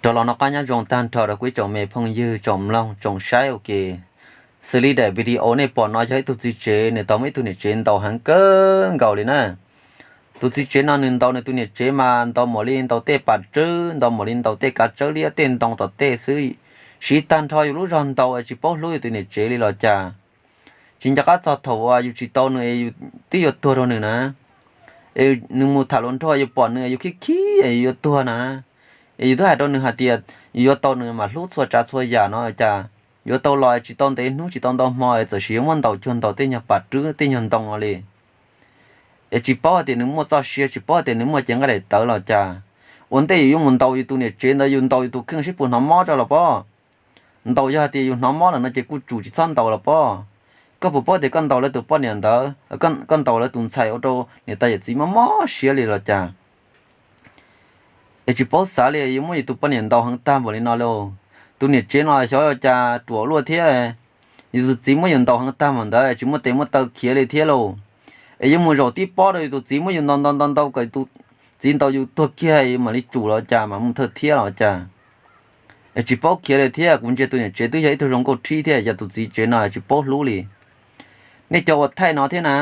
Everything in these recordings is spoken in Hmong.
Rov los noj qab nyob zoo tag nrho rau kuv ib tsoom me phooj ywg tsoom mloog tsoom saib ua ke. Xws li daim video nej pom no yog ib tug txiv tsev nws tau muab ib tug niam tsev ntaus heev kawg nkaus li na. Tus txiv tsev no nws ntaus nws tus niam tsev mas ntaus mam li ntaus tej pas rwb, ntaus mam li ntaus tej kav tsawb liab tej ntoo tom tej xwb, siv tag nrho yus lub zog ntaus es tsis paub hlub yus tus niam tsev li los cas. Tsis nco qab txog thaum uas yus tsis tau nws es yus twb yuav tuag rau nws na. Es nws mus tham hluas nraug yus pom nws yus khib khib es yus yuav tuag na. Es yus twb hais rau nws hais tias yus yuav tau nws mas hlub txhua tsav txhua yam no cas yuav tau los tsis tau ntev hnub tsis tau ntau hmo es txawm sis yuav muab ntaus cuag ntaus tej nyuag pas rwb tej nyuag ntoo no li. Es tsis paub hais tias nws muaj txoj sia, tsis paub hais tias nws muaj cev nqaij daim tawv los cas. Ua ntej yus yuav mus ntaus yus tus niam tsev ntawd yus ntaus yus tus kheej seb puas hnov mob tso los pob. Ntaus yog hais tias yus hnov mob lawm no ces kuj tsum tsis txhob ntaus los pob. Koj puas paub tias koj ntaus lawv tus poj niam ntawd, koj ntaus lawv tus ntxhais ua rau niam tais yawm txiv mob mob siab li los cas. Es tsis paub xav li yuav muab yus tus poj niam ntaus heev tag npaum li no lauj. Tus niam tsev no xyov cas ruam luaj thiab. Yus tus txiv muab yus ntaus heev tag npaum ntawd tsis muaj tes muaj taw khiav li thiab lauj. Es yuav mus zaum tib pob rau yus tus txiv muab yus ntaus ntaus ntaus ntaus kom tus txiv ntaus yus tuag kiag mam li tsum los cas mam mus thawj thiab los cas. Es tsis paub khiav li thiab, kuv ntsia tus niam tsev twb yog ib tug zoo nkauj rhib thiab, yog tus txiv tsev no tsis paub hlub li. Nej cov uas thaij no thiab na,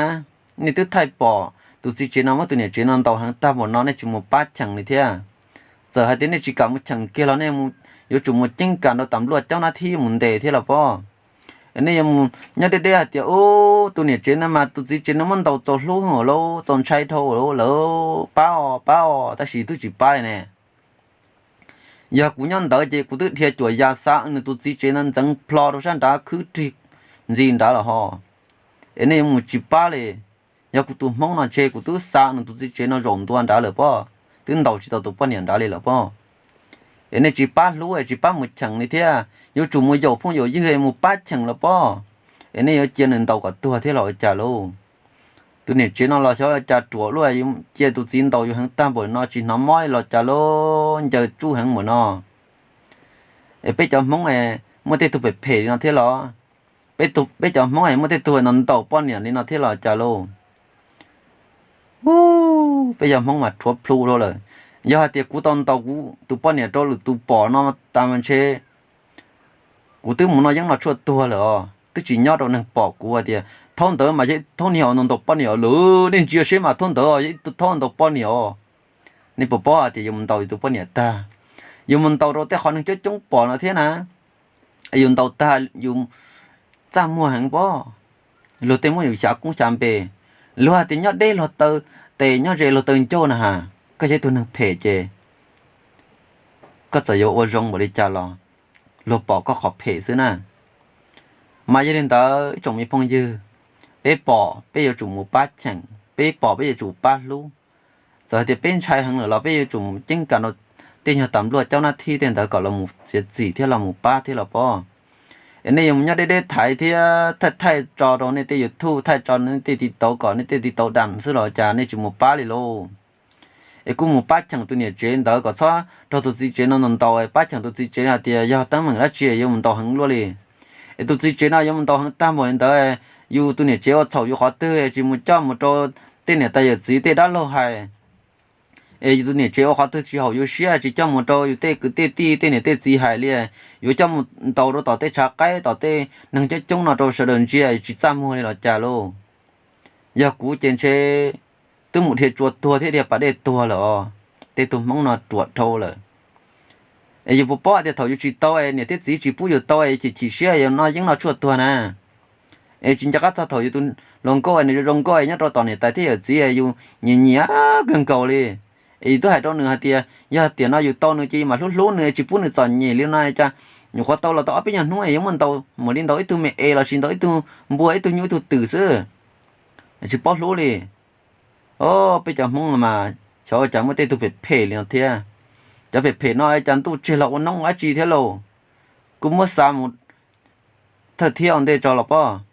nej twb thaij pom tus txiv tsev no muab tus niam tsev no ntaus heev tag npaum no nej tsis mus pab cheem li thiab. Txawm hais tias nej tsis kam mus cheem kiag los nej yuav tsum mus ceeb kam rau tas npluaj caub nab thib mus ntes thiab los pob. Nej yuav mus nyob deb deb hais tias ub tus niam tsev no mas tus txiv tsev no muab ntaus txaus hlub lauj, txaus ntshai dhau lawm, pab os pab os, tab sis twb tsis pab li ne. Yog kuv nyob ntawd ces kuv twb dhia cuam ya xa nws tus txiv tsev no ntxeev plho rau sab nrad khwb rig ntxi nrad los ho. Es nej yuav mus tsis pab li. Yog kuv tus hmoob no ces kuv twb xa nws tus txiv tsev no zaum ntua nrad lawm pob, twb ntaus tsis tau tus poj niam nrad li lawm pob. Es nej tsis pab hlub es tsis pab mus cheem li thiab, yuav tsum mus yaum phooj yaum ywg mus pab cheem los pob. Es nej yuav cia nws ntaus kom tuag thiab los ua cas lauj? Tus niam tsev no los xyov cas ruam luaj, cia tus txiv ntaus yus heev tag npaum no tsis hnov mob li los cas lauj, ncaws tsuj heev npaum no. Es peb cov hmoob es muaj tej tug phem phem li no thiab los? Peb cov hmoob es muaj tej tug ntaus ntaus poj niam li no thiab los cas lauj? Ub, peb cov hmoob mas rhuav plhu dhau lawm. Yog hais tias kuv tau ntaus kuv tus poj niam rau lwm tus pom no tas mas ntshe kuv twb mus noj yeeb noj tshuaj tuag lawm os, twb tsis nyob rau neeg pom kuv hais tias thaub ntawd mas yog thaub niag uas ntaus poj niam lawm, nej ntsia seb mas thaub ntawd yog ib tug thaub ntaus poj niam os. Nej puas paub hais tias yus mus ntaus yus tus poj niam tag, yus mus ntaus rau tej qhov neeg coob coob pom no thiab na, yus ntaus tag yus txaj muag heev pob. Luag tej muab yus xyav koob xyav npe, luag hais tias nyob deb luag taw tes nyob ze luag taw ncauj na has, koj yog ib tug neeg phem ces koj txawm yuav ua zoo npaum li cas los luag pom koj qhov phem xwb na. Mas yog li ntawd ib tsoom me phooj ywg, peb pom peb yuav tsum mus pab cheem, peb pom peb yuav tsum pab hlub. Txawm hais tias peb ntshai heev lawm los peb yuav tsum ceeb kam rau tej nyuag tas npluaj caub nab thib tej ntawd kom los mus txiav txim thiab los mus pab thiab los pob. Es nej yuav mus nyob deb deb thaiv thiab thaij thaij tso rau nej tej YouTube, thaij tso nej tej TikTok kom nej tej TikTok dam xwb los cas nej tsis mus pab li lauj? Es kuj mus pab cheem tus niam tsev ntawd kom txhob raug tus txiv tsev no ntaus ntaus, pab cheem tus txiv tsev hais tias yog teeb meem dab tsi yuav mus ntaus heev luaj li. Es tus txiv tsev no yuav mus ntaus heev tag npaum li ntawd, yus tus niam tsev ua txhaum yus qhov twg tsis mus coj mus rau tej niam tais yawm txiv tej dab laug hais. Es yus tus niam tsev ua qhov twg tsis haum yus siab tsis coj mus rau yus tej kwv tej tij tej niam tej txiv hais li, yuav coj mus ntaus rau tom tej tshav qaib tom tej neeg coob coob no rau sawv daws ntsia tsis txaj muag li los cas lauj? Yog kuv ces ntshe twb mus dhia tsua tuag thiab dhia pas dej tuag lawm os. Tej tug hmoob no ruam dhau lawm. Es yus puas paub hais tias thaum yus tsis tau es niam thiab txiv tsis pub yus tau es chim chim siab yus noj yeeb noj tshuaj tuag na. Es tsis nco qab txog thaum yus tus hluas nkauj es nws zoo nkauj es nyob rau tom niam tais thiab yawm txiv es yus nyiam nyiam kawg nkaus li. Es yus twb hais rau nws hais tias yog tiam no yus tau nws ces yus mam hlub hlub nws tsis pub nws txom nyem li no cas. Nyuam qhuav tau los tau ob peb nyuag hnub es yuav muab ntaus mus li ntaus ib tug me es los sis ntaus ib tug npua ib tug nyuj ib tug twm xwb, tsis paub hlub li. Os, peb cov hmoob no mas xyov ua cas muaj tej tug phem phem li no thiab. Cov phem phem no cas ntuj tseg los ua noob dab tsi thiab lauj? Kuv muab xa mus thawj thiab ua ntej tso los pob.